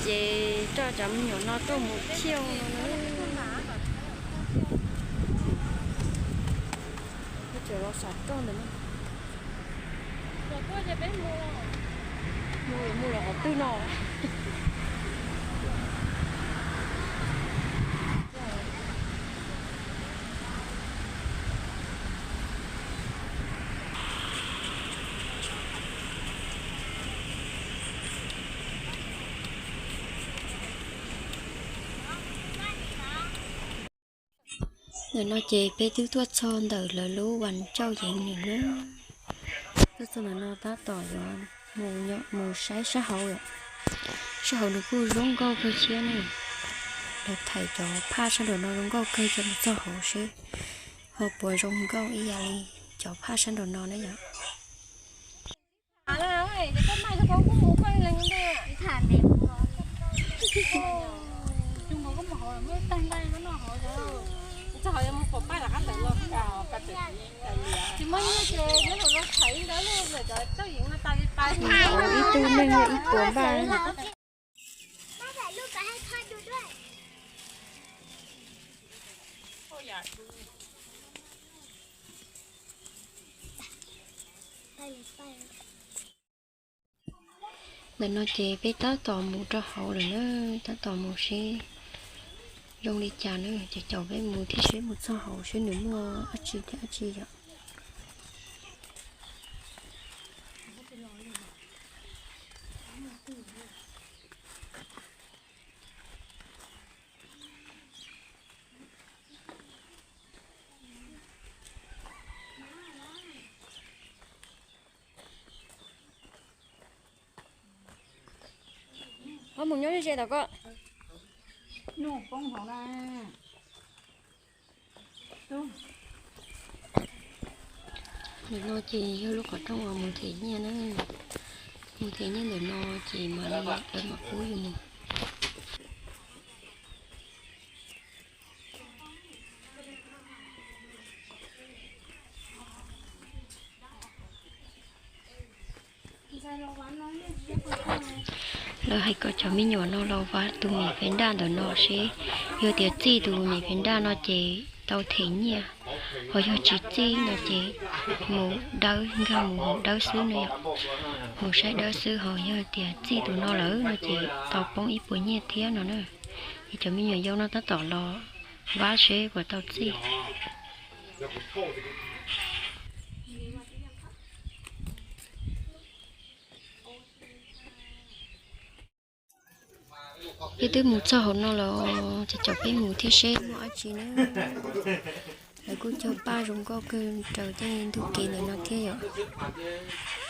Ces coj cov me nyuam no tuaj mus thiaj no na. Cov los saum roj ntawm no. Mus, mus los qhov twg no. Ntawm no ces peb twb tuaj txog ntawm lawv lub vas tsauj yeev lawm na. Tuaj txog ntawm no tab tom yuav mus saib sab hauv lawm. Sab hauv nws kuj zoo nkauj kawg thiab ne. Lawv thaij cov phaj sab nraum no zoo nkauj kawg, coj mus txog hauv seb ho puas zoo nkauj ib yam li cov phaj sab nraum no na yom. Ib tug neeg yog ib puas npaj. Ntawm no ces peb tab tom mus rau hauv lawm na, tab tom mus seb zoo li cas na, ces caum peb mus thiab seb mus txog hauv seb nws muaj dab tsi thiab dab tsi yom. Ho mus nyob ze tom ko. Ntawm no ces yog lub qhov rooj uas mus them nyiaj na. Mus them nyiaj ntawm no ces mam li lawv mam pub yus mus. Lawv hais kom cov me nyuam no los vav tus mim fev nraj ntawm no seb yog tias txij tus mim fev nraj no ces tau them nyiaj, ho yog tsis txij no ces mus dawb, nkag mus haus dawb xwb no yom. Mus saib dawb xwb, ho yog tias txij tus no lawm no ces tau poob ib puas nyiaj thiab no na. Ces cov me nyuam yaus no tab tom los vav seb puas tau txij. Peb twb mus txog hauv no los ces caum peb mus thiab seb muaj dab tsi na. Lawv kuj cog paj zoo nkauj kawg raws tej ntug kev ntawm no thiab yom.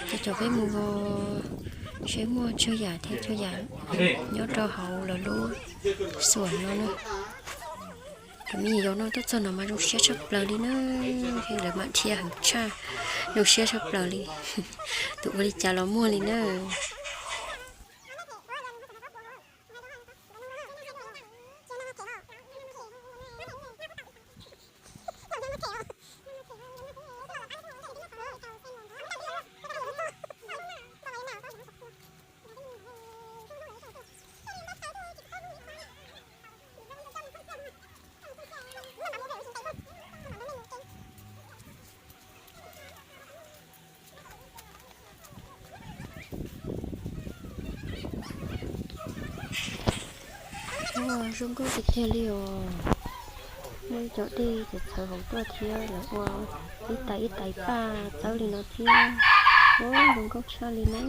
Ces caum peb mus seb muaj tsawg yam thiab tsawg yam nyob rau hauv lawv lub xuam no na. Cov me nyuam yaus no tuaj txog no mas zoo siab tshaj plaws li na. Lawv mam dhia heev tshaj, zoo siab tshaj plaws li. Tus ua li cas los muaj li na. Zoo nkauj tiag tiag li os. Muaj ib co dej txawv txhawv hauv tuaj thiab, lawv ua ib tais ib tais paj txawb li no thiab. Ua zoo nkauj tshaj li na.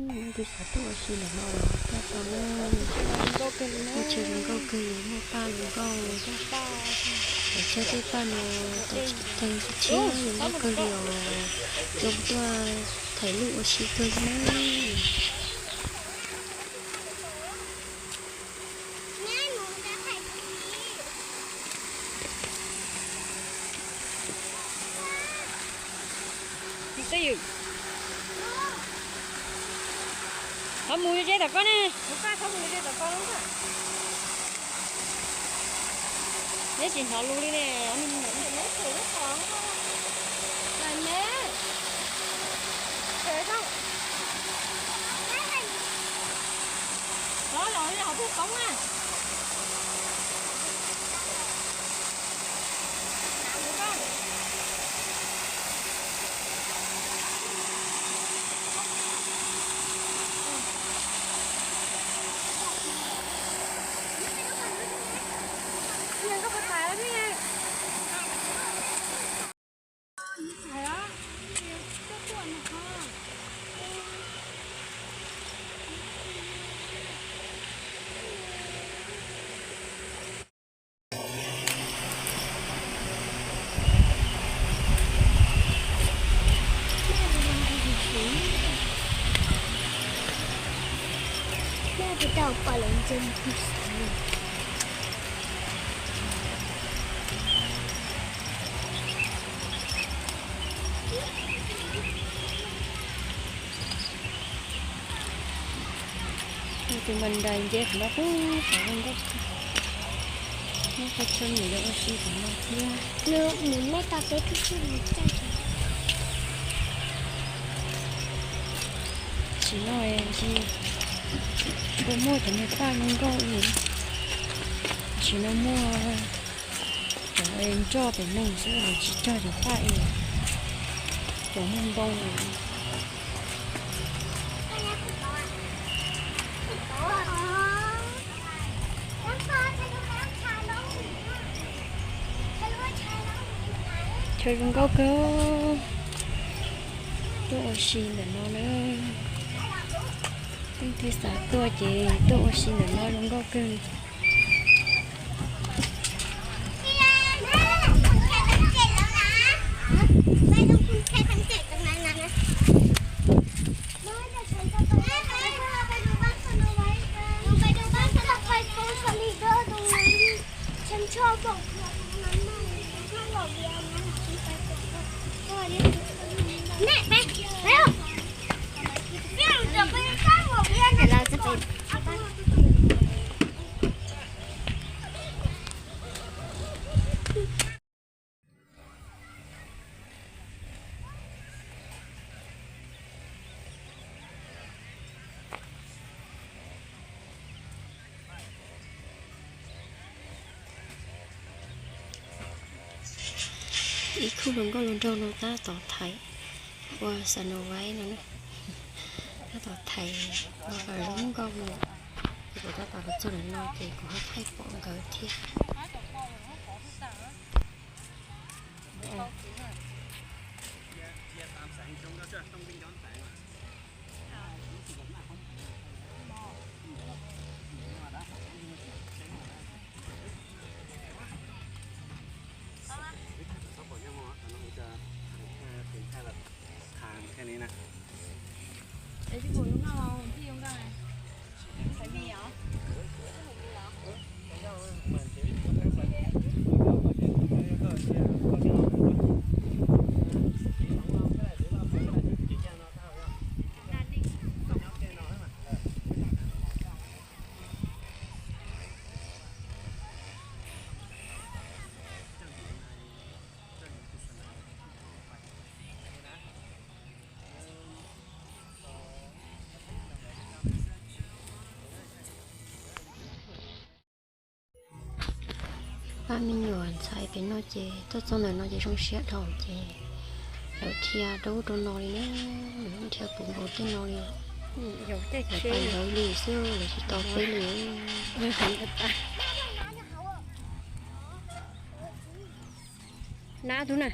Leej twg xav tuaj ua si ntawm no los tuaj tau na. Muaj tsheb zoo nkauj kawg li, muaj paj zoo nkauj, lawv cog tej paj no tau tsis tau tsis tsheb zoo nkauj kawg li os. Zoo tuaj thaij lub ua si kawg li na. Thov mus ze tom ko ne. Neb tsis hnov lus li ne. Tus mas nrais nce qhov no pub qhov zoo nkauj, muab qhov chaw mus yuav ua si qhov no thiab. Nws mus nej tau peb tug xwb mus txaj. Tsis no tsis tshua muaj cov niag paj zoo nkauj li. Tsis no muaj cov nroj pem neeg xwb, tsis cog cov paj li, cov muaj ntoo. Chaw zoo nkauj kawg, tuaj ua si ntawm no na. Leej twg xav tuaj ces tuaj ua si ntawm no zoo nkauj kawg. Ib khub hluas nkauj hluas nraug no tab tom thaiv ua xas nas vais no na, tab tom thaiv ua zoo nkauj no. Ces kuv tab tom los txog ntawm no ces kuv ho thaij pom nkawd thiab. Pab me nyuam ntxhais pem no ces tuaj txog ntawm no ces zoo siab dhau ces lawv dhia rau ub rau no li na, lawv dhia puv nkaus tej no li. Lawv pais lawv li xwb, lawv tsis tau peb li. Na tus na.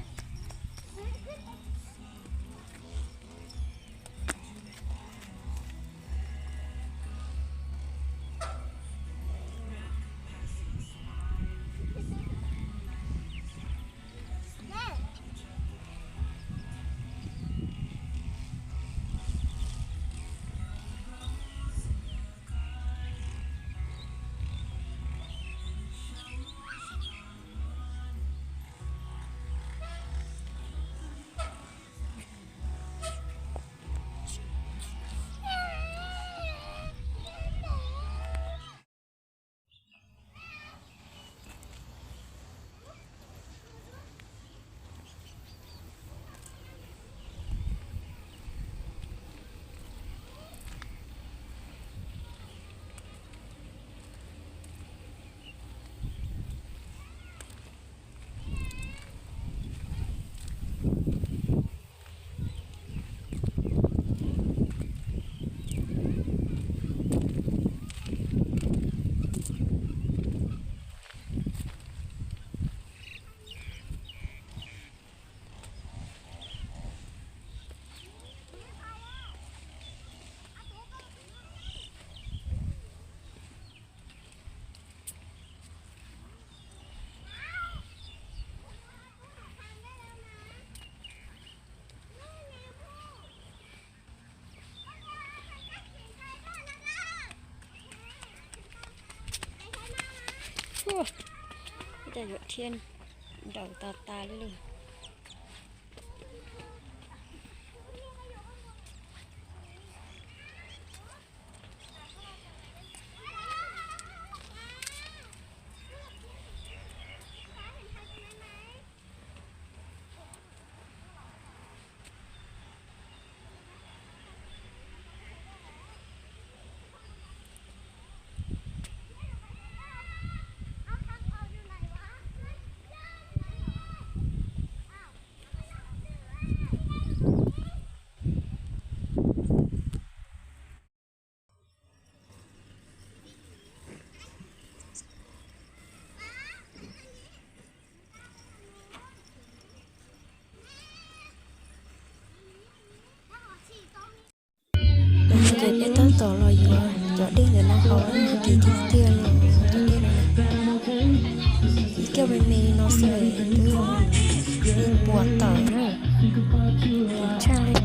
Ib co yuav dhia nrawm tas tas li lawm. Ces peb tab tom los yuav cov dej ntawm no haus, kim tiag tiag li cov dej no. Ib kiag me me li no xwb twb puas tawm na, tshaj li.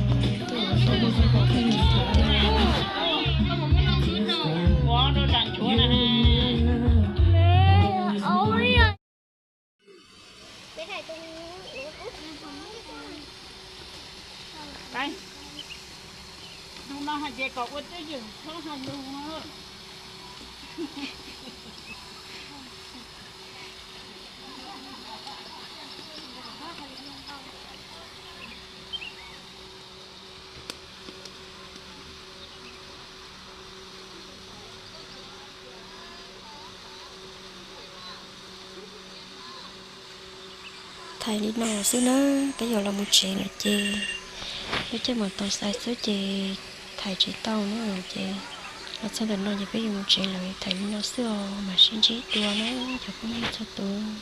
Tus no hais tias kom ua twj ywm txhob hais lus. Thaiv li no xwb na, peb yuav los mus tsev lawm ces peb coj mus tau xais xwb ces thaiv tsis tau na ces los txog ntawm no ces peb yuav mus tsev lawm, thaiv li no xwb os, mam sib ntsib dua na cov phooj ywg txhua tus.